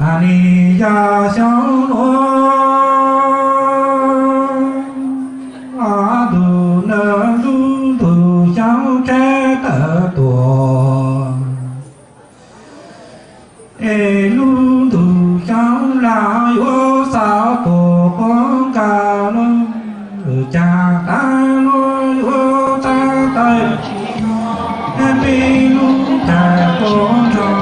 Nim yog xyoo nuav, ntug nag ntuj ntug xyoob tsheb tawm tuaj, es lub ntug xyoob laag yuav xaus tuaj qoob nkaus lawm, caag taag lug yuav taag tawm, peb lub tag tuaj nrog.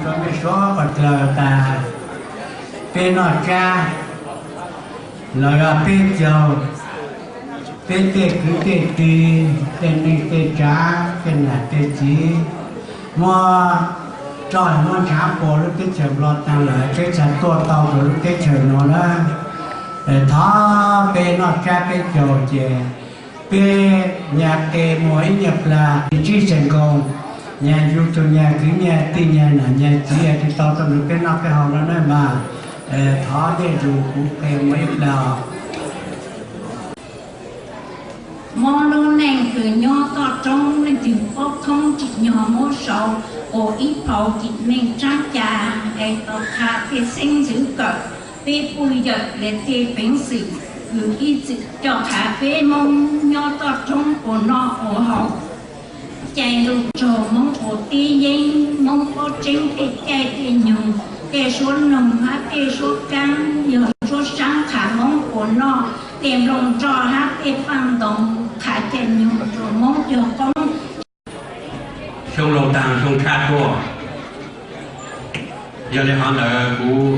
Rau mej suav qhov dlaws tas, peb noj tsab los yog peb caug, peb tej kwv tej tij, tej neej tej tsav, tej nam tej txiv, muab roj muab ntshav pua lub teb chaws Nplog taag lawm, peb txhad tuaj tau rau lub teb chaws nuav na. Thov peb noj tsab peb caug ces peb nyag qe muag ib nyuag plag, tsib xees nkoos, nyag YouTube, nyag kwv nyag tij, nyag nam nyag txiv tsi tau tuaj nrug peb noj peb haus no na mas, thov nej zug kuv qe muag ib plag. Mob lub neej kws nyob toj roob, leej twg paub thoob tsim nyog muab sau ua ib phau cim meej tsaab ca, es tau qha tej xeeb ntxwv kawm, peb puj yawm le tej peev xwm kws ib txwm coj qha peb Moob nyob toj roob ua noj ua haus. Caij lug tsaug Moob ua tib yeeb, Moob paub tseeb tej caij tej nyoog, tej suab noog hab tej suab kaab, yog suab saab qha Moob ua noj, tej nplooj nroj hab tej paaj ntoo qha caij nyoog rua Moob yog qoob. Xyoo laug taag xyoo tshaj tuaj, yog le hov ntawd kuv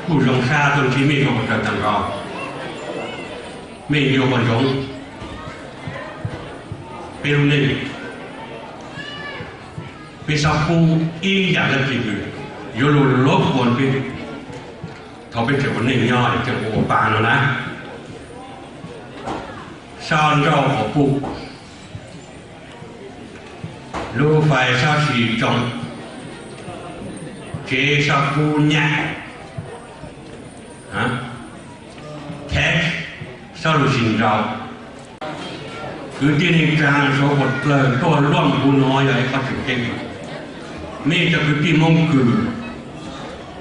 kuj zoo sab tuaj ntsib mej zoo qhov tsaws taag nrho. Mej yuav ua ntsoov peb lub neej, peb txhob pub ib yaam dlaab tsi kws yuav lug luv kuas peb thaus peb tseem ua neej nyob es tseem ua ua paag no na. Txhob nrauj quas puj, lub fais txhob sis tsoo, tsev txhob pub nyaj, teb txhob lug sis nrau. Kwv tij neej tsaa suav ua dlawg tuaj luaj npuv nuav yog ib qhov tseem ceeb. Mej cov kwv tij Moob kws,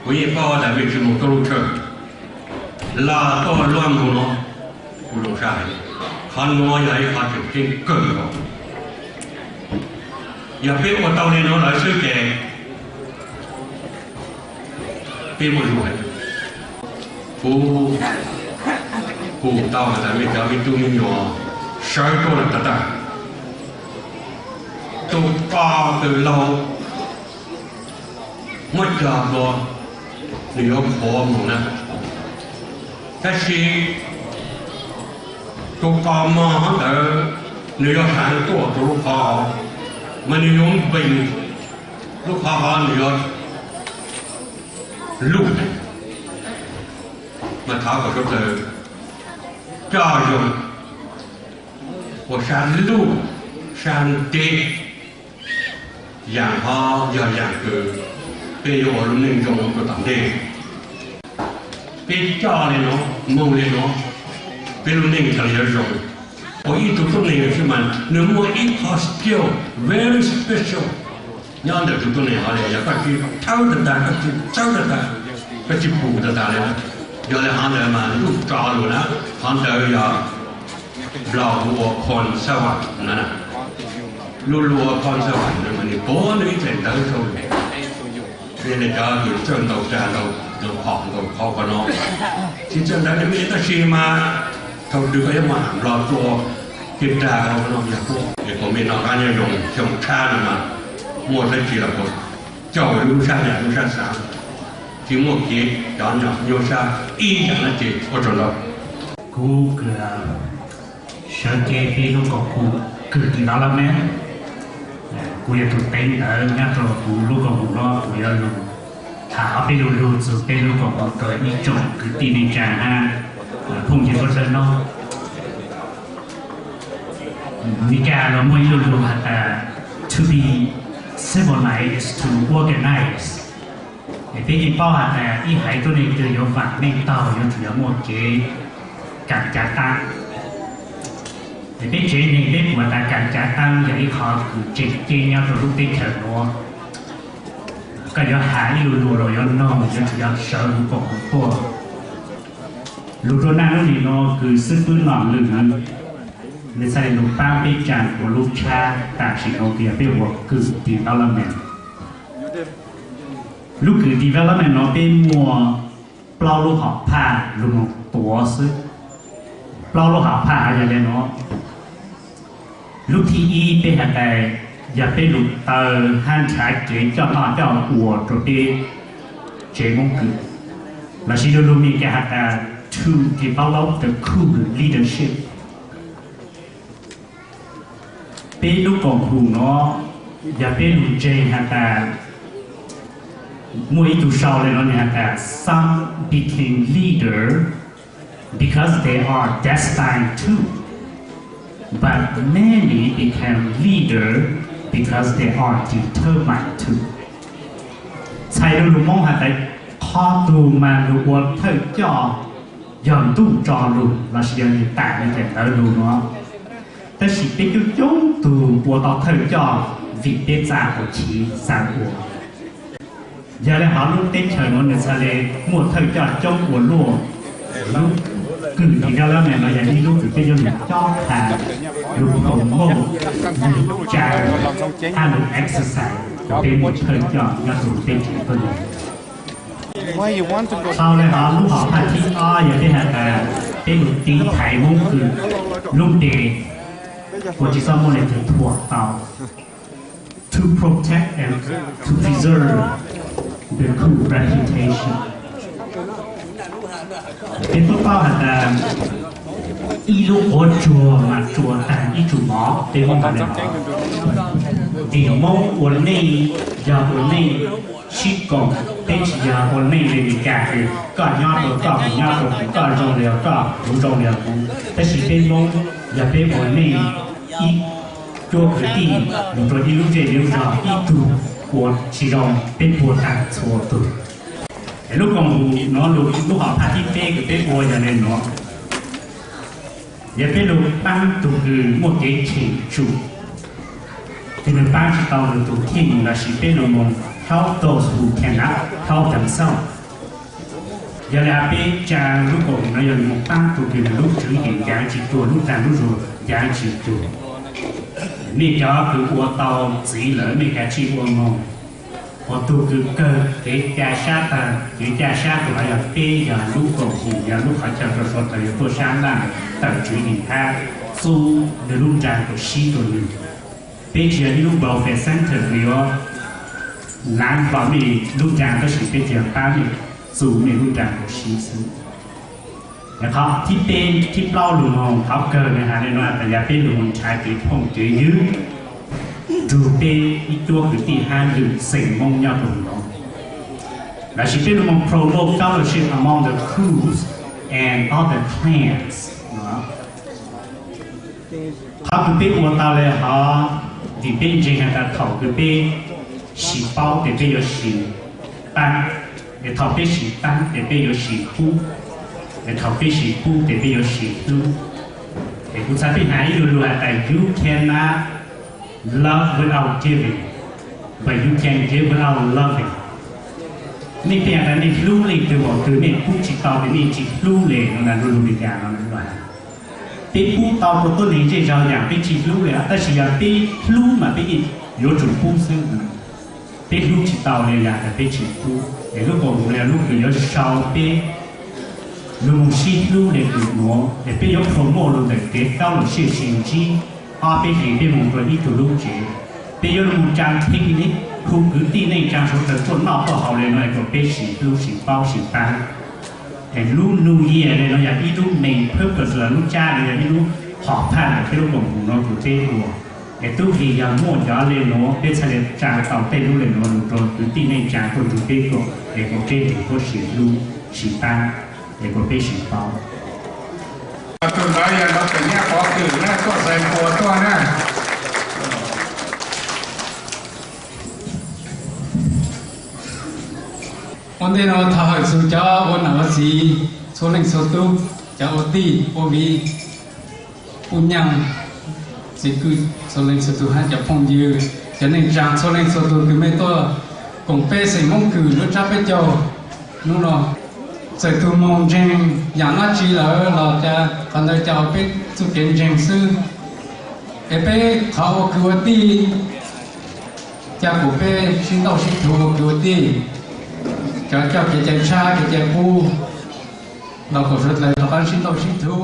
kuv yeej paub tas mej tsi moog tuaj lub tshawj, los tuaj luaj npuv nuav, kuv zoo sab heev. Qhov nuav yog ib qhov tseem ceeb kawg nkaus. Yog peb ua tau le nuav lawm xwb ces peb muaj zug heev. Kuv, kuv tau has tas mej cov me tub me nyuam sawv tuaj lawm tag tag. Tus qos kws laug muab cog dlua, nwg yuav qhuav moog na. Tab sis tus qos mog hov ntawd, nwg yuav haav tuaj rua lub qhov hov, mas nwg yuav npeeg lub qhov hov, nwg yuav luj. Mas thov kom suav dlawg coj zoo ua sab luj sab ntev. Yaam hov yog yaam kws peb yuav ua lub neej zoo rua tom ntej. Peb coj le nuav, moog le nuav, peb lub neej txhad le yuav zoo. Ua ib tug tuab neeg lawm xwb mas nwg muaj ib qhov skill very special nyob ntawm tus tuab neeg hov le, yog koj tsi thawb tag tag, koj tsi txawb tag tag, koj tsi pum tag tag le, yog le hov ntawd mas ntuj tso lug na. Hov ntawd yog Nplog hu ua Khon Xab Vam no. Lub lub ua Khon Xab Vam no mas nws pub nws ib txhais ntawv rau, yog li cov kws txawj ntaus dag ntaus phom ntaus qhov ko no, tsis txawj ntawv li mej tab sis mas thaum twg koj yuav mus ham Nplog tua kev dag ko no yog puab es kuv mej noj qab nyob zoo xyoo tshab no mas muaj dab tsi los kuv coj lub sab yam lub sab xav, tsis muaj kev cov nyuaj sab ib yam dab tsi. Ua tsaug ntau. Kuv kws sawv cev peb lub koom haum kws development, kuv yog tus teev ntawv nyob rau kuv lub koom haum no, kuv yuav lug tham ob peb lu lug txug peb lub koom haum rau ib tsoom kwv tij neej tsaa hab phooj ywg suav dlawg nyob. Mis Kas los muaj ib lu lug has tas to be civilized is to organize. Es peb yeej paub has tas ib haiv tuab neeg twg yuav vaam meej taug yuav tsum yuav muaj kev kaam caav taab. Es peb tsev neeg peb puas tas kaam caav taab yog ib qho kws tseem ceeb nyob rau lub teb chaws nuav. Koj yuav has ib lu lug los yuav noog yuav tsum yuav sawv huv koom haum tuaj. Lug rua naj lub nim nuav kws xwb pwb nom lwm nuav, nws txhaj le lug paab peb tsaa ua lub tshab tam sim nuav kws yog peb ua kws development. Lub kws development nuav peb muaj plaub lub hom phaj lug moog tuav xwb. Plaub lub hom phaj hov yog le nuav. Lub thib ib peb has tas yog peb lug taw hab nrhav kev coj noj coj ua rua peb tsev Moob kws, lossis lu lug Mis Kas has tas to develop the Khoo leadership. Peb lub koom haum nuav yog peb lug ntseeg has tas muaj ib tug sau le nuav nwg has tas some became leader because they are destined to, but many became leader because they are determined to. Txhais lu lug Moob has tas qhov tug mas lug ua thawj coj yog ntuj tso lug lossis yog nwg tam nwg tawm ntawv lug nuav. Tab sis peb coob coob tug ua tau thawj coj vim peb txaj ua chiv xaav ua. Yog le hov lub teb chaws nuav nwg txhaj le muaj thawj coj coob ua luaj. Lub kws development nuav yog ib lub kws peb yuav lug cob tha, lug promote, lug tsaa, hab lug exercise peb muaj thawj coj nyob rua peb tsev tuab neeg. Tau le hov lub hom phaj thib ob yog peb has tas peb lug tiv thaiv Moob kws lub npe ua tsi xob muaj le tug thuam tau, to protect and to preserve the Khoo reputation. Peb tub paub has tas ib lub quav tsuag mas tsuas taag ib tsum mov, peb Moob has le nuav. Vim Moob ua neej yog ua neej sib koom, peb tsis yog ua neej le Mis Kas kws koj nyob rua koj, kuv nyob rua kuv, koj zoo le koj, kuv zoo le kuv. Tab sis peb Moob yog peb ua neej ib cuab kwv tij moog rua ib lub zej lub zog, ib tug ua tsis zoo peb puag taag txhua tug. Es lub koom haum nuav lug lub hom phaj thib peb kws peb ua yog le nuav. Yog peb lug paab tug kws muaj kev cheem tsum, kws nwg paab tsi tau nwg tug kheej lossis peb lug moog help those who cannot help themselves. Yog le hov peb tsaa lub koom haum nuav yog lug moog paab tug kws nwg lub tswv yim ncav tsi tuag, lub dlaag lub zug ncav tsi tuag. Mej cov kws ua tau txiv lawm mej kav tsij ua moog. Ua tug kws kawg kev ca sab taag, kev ca sab tug hov yog peb, yog lub koom haum, yog lub qhov chaw rua suav dlawg yuav tuaj sab laj tawm tswv yim hab txuj nwg lub nraag kuas sib rua nwg. Peb tsi yog ib lub welfare center kws yuav laav nplom mej lub nraag, tab sis peb tsi yog paab mej txu mej lub nraag kuas sib xwb. Qhov thib peb, thib plaub lug moog, qhov kawg nwg has le nuav tas yog peb lug moog nrhav kev phooj kev ywg nrug peb ib cuab kwv tij hab lwm xeem Moob nyob rua nuav. Lossis peb lug moog promote fellowship among the Khoos and other clans. Qhov kws peb ua tau le hov, vim peb ntseeg has tas thaum kws peb sis paub tes peb yuav sis paab, es thaum peb sis paab tes peb yuav sis pub, es thaum peb sis pub tes peb yuav sis hlub. Es kuv txhad peb has ib lu lug has tas you cannot love without giving, but you can give without loving. Mej peb has tas mej hlub leej twg npaum twg, mej pub tsi tau tes mej tsi hlub le no, lu lug Mis Kas no. Peb pub tau rau tuab neeg zej zog yam peb tsis hlub li, tab sis yog peb hlub mas peb yeej yuav tsum pub xwb. Peb hlub tsis tau li yam peb tsis pub. Es lub kaus hmoov no lub kws yuav sau peb lug moog sib hlub le kws nuav, es peb yuav promote lug ntawm kev kaub lug sib ntsib. Ob peb hlis peb moog rua ib tug lub tsev, peb yuav lug moog tsaa theej hu kwv tij neej tsaa suav dlawg tuaj noj tuaj haus le nuav es kom peb sim hlub sim paub sim paab. Es lub New Year le nuav yog ib lub main purpose los lub tsab le yog ib lub hom phaj ntawm peb lub kaus hmoov no kws peb ua. Es tub hlis yog muaj cov le nuav peb txhaj le tsaa tau tej lub le nuav lug rua kwv tij neej tsaa tuaj nrug peb koom es kom peb lug puab sim hlub sim paab, es kom peb sim paub. Tus ntawd yog nuav tus nyab pov kws na, tuaj xais puas tuaj na. Ua ntej nuav thov hawm txug cov ua nam ua txiv txhua leej txhua tub, cov ua tij ua viv, puj nyaab, txiv kwj txhua leej txhua tug hab cov phooj ywg, cov neej tsaa txhua leej txhua tug kws mej tuaj koom peb xeem Moob Kws lub tsab peb caug nub no. Txawm tug moog ntseeg yaam dlaab tsi lawm los ca qhov ntawd ca ua peb txuj kev ntseeg xwb. Es peb qhov ua kwv ua tij ca kuas peb sib ntaus sib thuv ua kwv ua tij, cov coj kev cai tshab kev cai qub los kom suav dlawg rov qab sib ntaus sib thuv.